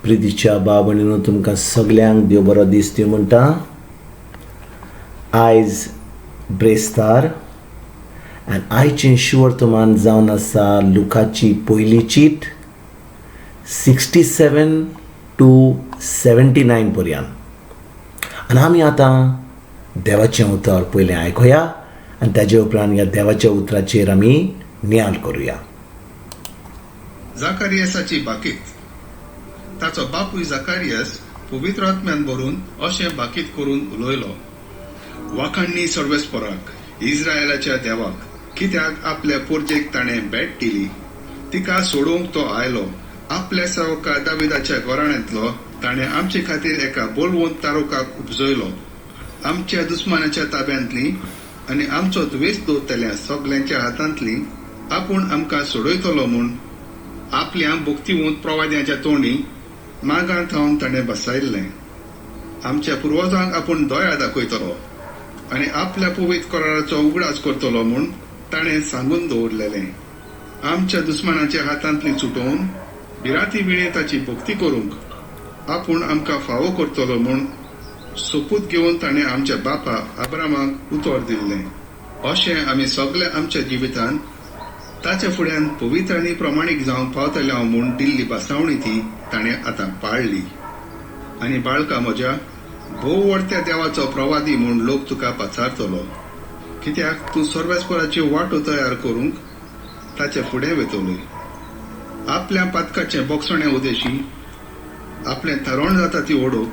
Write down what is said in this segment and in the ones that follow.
प्रितीच्या भाव भयणीनो, तुमकां सगल्यांक देव बरो दीस दिवं म्हणटा. आयज ब्रेस्तार आनी आयचें शिवर्तमान जावन आसा लुकाची पयली चीट 67 to 79 पर्यंत. आनी आमी आतां देवाचें उतर पयलें आयकुया आनी ताजे उपरांत ह्या देवाच्या उतराचेर आमी नियाळ करुया. जाकारियसाची भाकीत. ताचो बापूय जाकारियस पवित्र आत्म्यान भरून अशें भाकीत करून उलयलो, वाखाणणी सर्वेस्पराक, इस्रायलाच्या देवाक, कित्याक आपल्या पोरजेक ताणें भेट दिली. तिका सोडोवंक तो आयलो. आपल्या सेवका दाविदाच्या घराण्यांतलो ताणें आमचे खातीर एका बलवंत तारुकाक उपजयलो, आमच्या दुस्मानाच्या ताब्यांतली आनी आमचो द्वेस दवरतल्या सगल्यांच्या हातांतली आपूण आमकां सोडयतलो म्हूण आपल्या भक्तिवंत प्रवाद्यांच्या तोंडी मागां थावन ताणें बसायल्लें. आमच्या पुर्वजांक आपूण दया दाखयतलो आनी आपल्या पवित्र कराराचो उगडास करतलो म्हूण ताणें सांगून दवरलेलें. आमच्या दुस्मानाच्या हातांतली सुटोवन भिरांती विणे ताची भक्ती करूंक आपूण आमकां फावो करतलो म्हूण सोपूत घेवन ताणें आमच्या बापा अब्रामाक उतर दिल्लें. अशें आमी सगळे आमच्या जिवितांत ताच्या फुड्यान पवित्र आनी प्रमाणीक जावंक पावतले हांव म्हूण दिल्ली बसावणी ती ताणें आतां पाळ्ळी. आनी बाळका म्हज्या, भोव व्हडत्या देवाचो प्रवादी म्हूण लोक तुका पाचारतलो, कित्याक तूं सर्वेस्पराच्यो वाटो तयार करूंक ताचे फुडें वेतलोय. आपल्या पातकाचें बोगसणें उदेशी आपलें थारोवण जाता ती ओडूंक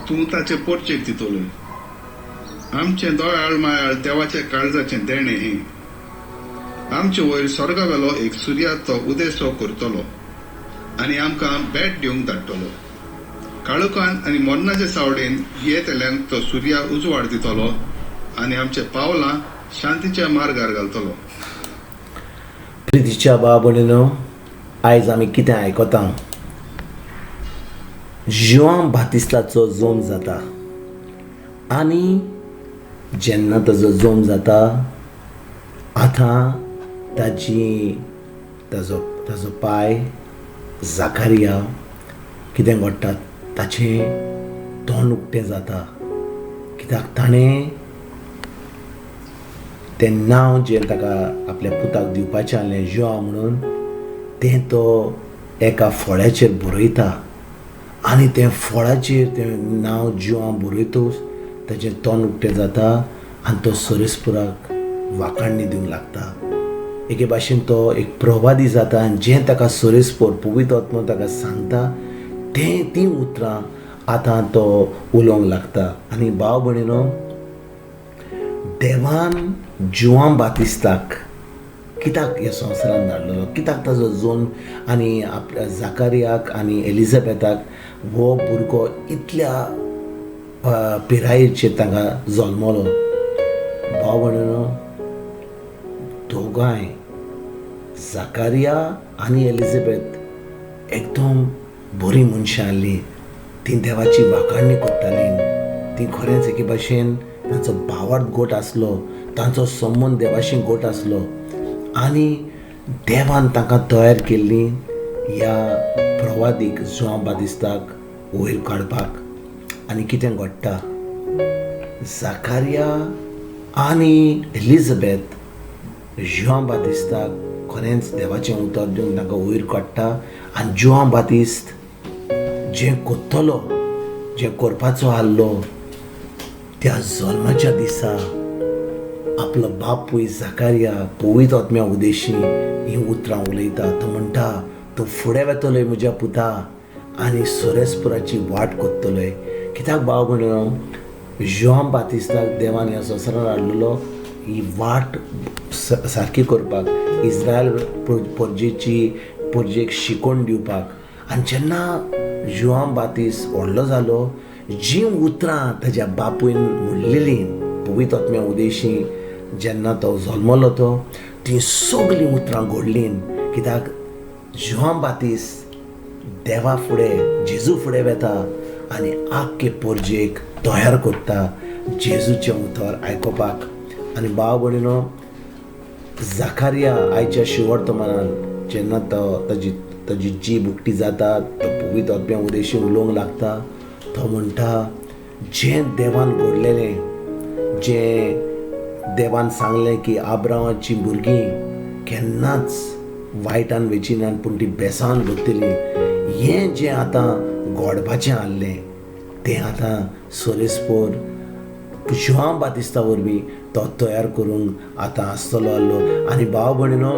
तूं ताचे पोरचेक दितलोय. आमचें दोयाळ मायाळ देवाच्या काळजाचें देणें हें. आमचे वयर स्वर्गावेलो एक सुर्या तो उदेसो करतलो आनी आमकां भेट दिवंक धाडटलो. काळोखान आनी मरणाचे सावडेन येतल्यांक तो सुर्या उजवाड दितलो आनी आमचे पावलां शांतीच्या मार्गार घालतलो. प्रितीच्या भाव भयणीनो, आयज आमी कितें आयकता? जुआंव बातिस्ताचो जल्म जाता आनी जेन्ना ताजो जल्म जाता, आतां ताजी ताजो ताजो पाय जाकारिया कितें घडटा? ताचें तोंड उक्तें जाता, कित्याक ताणें तें नांव जें ताका आपल्या पुताक दिवपाचें आसलें, जुआंव म्हणून, तें तो एका फळ्याचेर बरयता. आनी तें फळाचेर तें नांव जुआंव बरयतूच ताचें तोंड उक्तें जाता आनी तो सरेस्पुराक वाखाणणी दिवंक लागता. एके भाशेन तो एक प्रवादी जाता आनी जें ताका सरेस्पोर पवित्र आत्मो ताका सांगता तें, तीं उतरां आतां तो उलोवंक लागता. आनी भाव भयणीनो, देवान जुआंव बातिस्ताक कित्याक ह्या संवसारांत धाडलेलो? कित्याक ताजो जल्म आनी आपल्या जाकारियाक आनी एलिझाबेथाक हो भुरगो इतल्या पिरायेचेर तांकां जल्मलो? भाव भयणीनो, दोगांय जाकारिया आनी एलिझाबेथ एकदम बरीं मनशां आसलीं. तीं देवाची वाखाणणी करतालीं. तीं खरेंच एके भाशेन तांचो भावार्थ घट आसलो, तांचो संबंद देवाशी घट आसलो आनी देवान तांकां तयार केल्ली ह्या प्रवादीक जुआंव बातिस्ताक वयर काडपाक. आनी कितें घडटा? जाकारिया आनी एलिझाबेथ जुआंव बातिस्ताक खरेंच देवाचें उतर दिवन तांकां वयर काडटा. आनी जुआंव बातिस्त जें करतलो, जें करपाचो आहलो, त्या जल्माच्या दिसा आपलो बापूय जाकारिया पवित्र आत्म्या उदेशी हीं उतरां उलयता. तो म्हणटा, तूं फुडें वेतलोय म्हज्या पुता आनी सोरेस्पुराची वाट करतलोय. कित्याक भाव भयणीनो, जुआंव बातिस्ताक देवान ह्या संवसारान हाडलेलो ही वाट सारकी करपाक, इस्रायल परजेक शिकोवन दिवपाक. आनी जेन्ना जुआंव बातिस्त व्हडलो जालो, जीं उतरां ताज्या बापूयन म्हणलेलीं पवित्र आत्म्या उदेशी जेन्ना तो जल्मलो, तो तीं सगलीं उतरां घडलीं, कित्याक जुआंव बातिस्त देवा फुडें, जेजू फुडें वेता आनी आख्खे परजेक तयार करता जेजूचें उतर आयकुपाक. आनी भाव भयणीनो, जाकारिया आयच्या शिवर्तमानान जेन्ना तो ताजी ताजी जीब उक्ती जाता, तो पवित्र आत्म्या उदेशी उलोवंक लागता. तो म्हणटा जें देवान घडलेलें, जें देवान सांगलें की आब्रामाची भुरगीं केन्नाच वायटान वेची नात पूण ती बेसान वतली, हें जें आतां घडपाचें आहलें तें आतां सोरेस्पोर जुआंव बातिस्ता वरवीं तो तयार करूंक आतां आसतलो आहलो. आनी भाव भयणीनो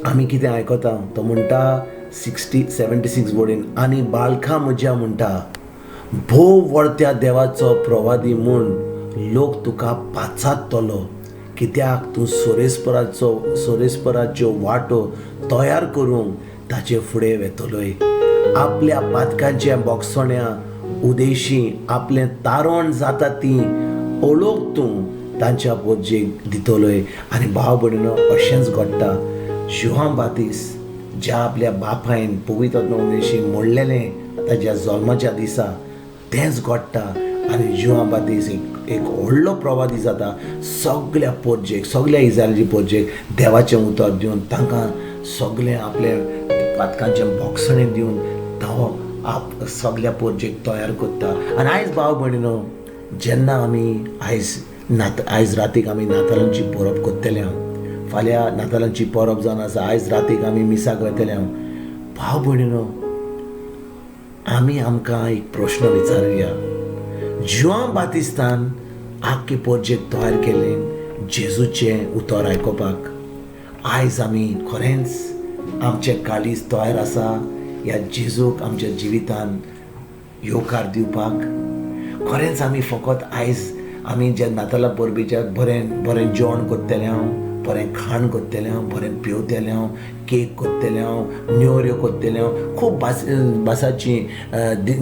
आमी कितें आयकता, तो म्हणटा 76 बोडीन, आनी बाळका म्हज्या म्हणटा भोव वळत्या देवाचो प्रवादी म्हूण लोक तुका पाचारतलो, कित्याक तूं सोरेस्पराच्यो वाटो तयार करूंक ताचे फुडें वेतलोय. आपल्या पातकांच्या बोगसण्या उदेशी आपलें तारण जाता ती ओळख तूं तांच्या पोरजेक दितलोय. आनी भाव भयणीनो अशेंच घडटा. जुआंव बातिस ज्या आपल्या बापायन पवित्र आत्म्या उदेशी म्हणलेलें ताज्या जल्माच्या दिसा तेंच घडटा. आनी जुआंव बातिस एक व्हडलो प्रवादी जाता, सगल्या पोरजेक, सगल्या इज्रायली पोरजेक देवाचें उतर दिवन तांकां सगळें आपल्या पातकांचें बोगसणें दिवन तो आप सगल्या पोरजेक तयार करता. आनी आयज भाव भयणीनो जेन्ना आमी आयज रातीक आमी नातालांची परब करतले, फाल्यां नातालांची परब जावन आसा, आयज रातीक आमी मिसाक वतले. भाव भयणीनो आमी आमकां एक प्रश्न विचारुया, जुआंव बातिस्तान आख्खे पोरजेक तयार केलें जेजूचें उतर आयकुपाक. आयज आमी खरेंच आमचें काळीज तयार आसा ह्या जेजूक आमच्या जिवितान येवकार दिवपाक? खरेंच आमी फकत आयज आमी जे नातालां परबेच्या बरें बरें जेवण करतले हांव, बरें खाण करतले हांव, बरें पिवतले हांव, केक करतले हांव, नेवऱ्यो करतले हांव, खूब भासाची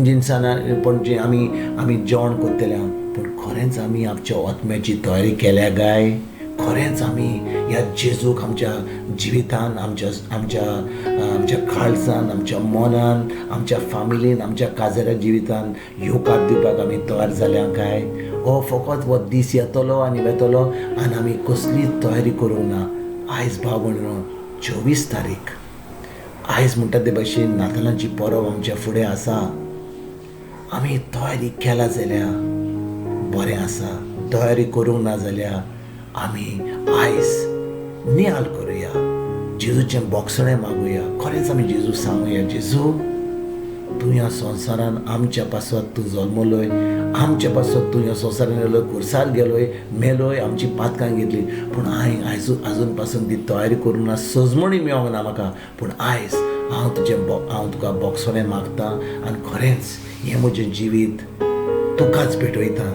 जिनसां पण जी आमी आमी जेवण करतले हांव, पूण खरेंच आमी आमच्या आत्म्याची तयारी केल्या काय? खरेंच आमी ह्या जेजूक आमच्या जिवितान, आमच्या आमच्या आमच्या काळजान, आमच्या मनान, आमच्या फामिलीन, आमच्या काजाऱ्या जिवितान येवकार दिवपाक आमी तयार जाल्या काय? हो फकत हो दीस येतलो आनी वेतलो आनी आमी कसलीच तयारी करूंक ना. आयज भाव भयणीनो 24 तारीख, आयज म्हणटा ते भशेन नातालांची परब आमच्या फुडें आसा. आमी तयारी केला जाल्यार बरें आसा, तयारी करूंक ना जाल्यार आमी आयज नियाल करुया, जेजूचें बोगसणें मागुया. खरेंच आमी जेजूक सांगुया, जेजू तूं ह्या संवसारान आमच्या पासत तूं जल्मलोय, आमच्या पासत तूं ह्या संवसारान येयलो, खुर्सार गेलोय, मेलोय, आमची पातकां घेतली, पूण हांवें आयज आजून पासून ती तयारी करूंक ना, सजमणी मेळोंक ना म्हाका, पूण आयज हांव तुजें हांव तुका बोगसणें मागता आनी खरेंच हें म्हजें जिवीत तुकाच भेटयता.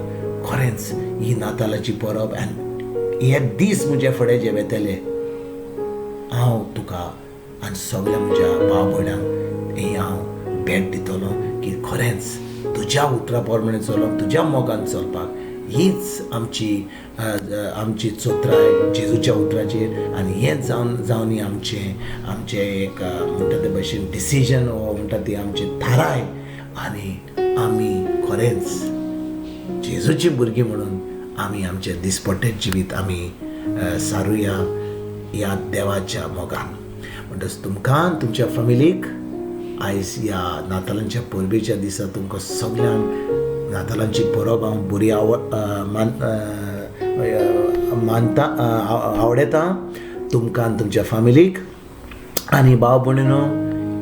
खरेंच ही नातालाची परब आनी हे दीस म्हज्या फुडें जे वेतले हांव तुका आनी सगल्या म्हज्या भाव भयणांक हें हांव भेट दितलो की खरेंच तुज्या उतरा प्रमाणे चलोवंक, तुज्या मोगान चलपाक हीच आमची आमची चोत्राय जेजूच्या उतराचेर. आनी हेंच जावन जावन आमचें आमचें एक म्हणटा ते भशेन डिसिजन हो म्हणटा ती आमची थाराय आनी आमी खरेंच जेजूची भुरगीं म्हणून आमी आमचें दिसपट्टें जिवीत आमी सारुया ह्या देवाच्या मोगान. म्हणटच तुमकां तुमच्या फॅमिलीक आयज ह्या नातालांच्या परबेच्या दिसा तुमकां सगल्यांक नातालांची परब हांव बरी मानता, आवडटा तुमकां आनी तुमच्या फॅमिलीक. आनी भाव भयणीनो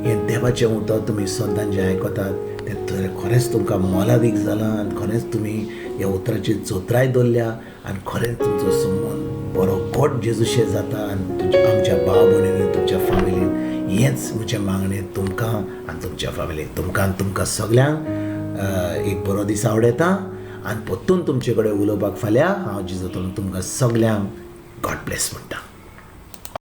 हें देवाचें उतर तुमी सदां जें आयकतात तें खरेंच तुमकां मोलादीक जालां आनी खरेंच तुमी ह्या उतराची चोत्राय दवरल्या आनी खरेंच तुमचो संबंद बरो घट जेजूशे जाता आनी आमच्या भाव भयणीन तुमच्या फॅमिलीन. हेंच म्हजें मागणें तुमकां आनी तुमच्या फॅमिलीक. तुमकां आनी तुमकां सगल्यांक एक बरो दीस आवडटा आनी परतून तुमचे कडेन उलोवपाक फाल्यां हांव जेजू तुमकां सगल्यांक गॉड ब्लेस म्हणटा.